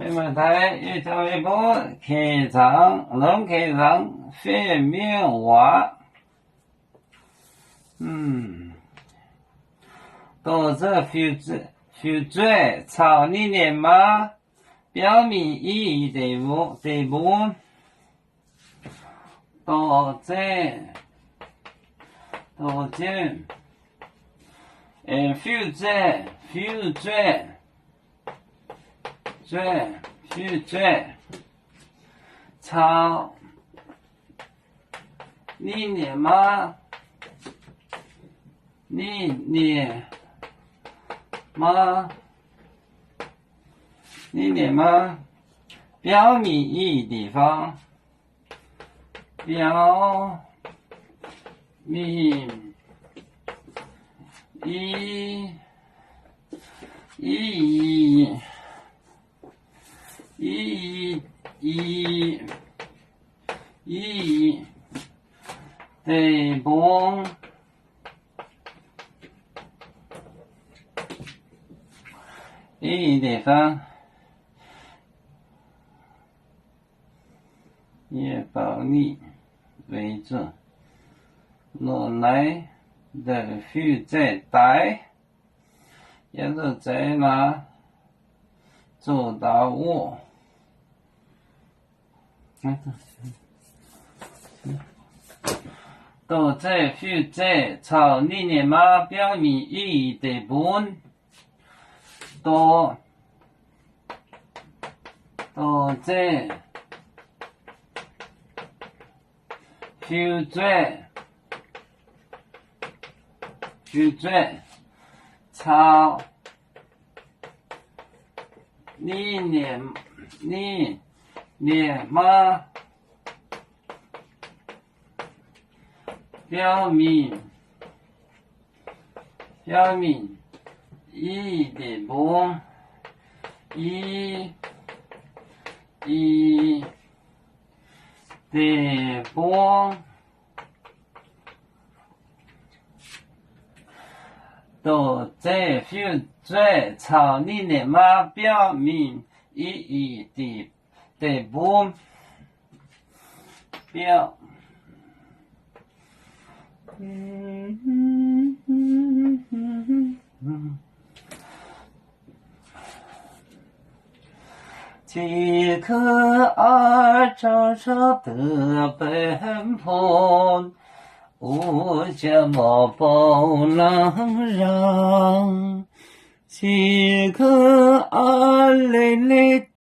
Maaih deix ih zanc mbuo keh zaangc, longx keh zaangc fiev miev waac. Doqc zueih fiuv-zueih caux ninh nyei maa biauv mingh i deic-bung. Doqc zueih, doqc zueih, fiuv-zueih, fiuv-zueih, zueih, fiuv-zueih caux ninh nyei maa, ninh nyei maa, ninh nyei maa biauv mingh i deic-bung. Biauv mingh i, i, i, i, i deic-bung. I deic-bung. Yie baaux ni weic zuqc longc naaiv ndeic-fiuv-zaeqv daaih, yie zuqc zeiz naaiv zuqc ndaaux wuov. Doqc zueih fiuv-zaeqv caux ninh nyei maa biauv mingh i deic-bung. Doqc, doqc zueih fiuv-zaeqv, fiuv-zaeqv caux ninh nyei, ninh nyei maa biauv mingh, biauv mingh i deic-bung, i, i deic-bung. Doqc zueih fiuv-zaeqv caux ninh nyei maa biauv mingh i, i deic-bung. Biauv Ziqc kuv aav zaux zaux duqv baeqv hmz, wuov jiex morc bou laangz nzangc. Ziqc kuv aav leiz leiz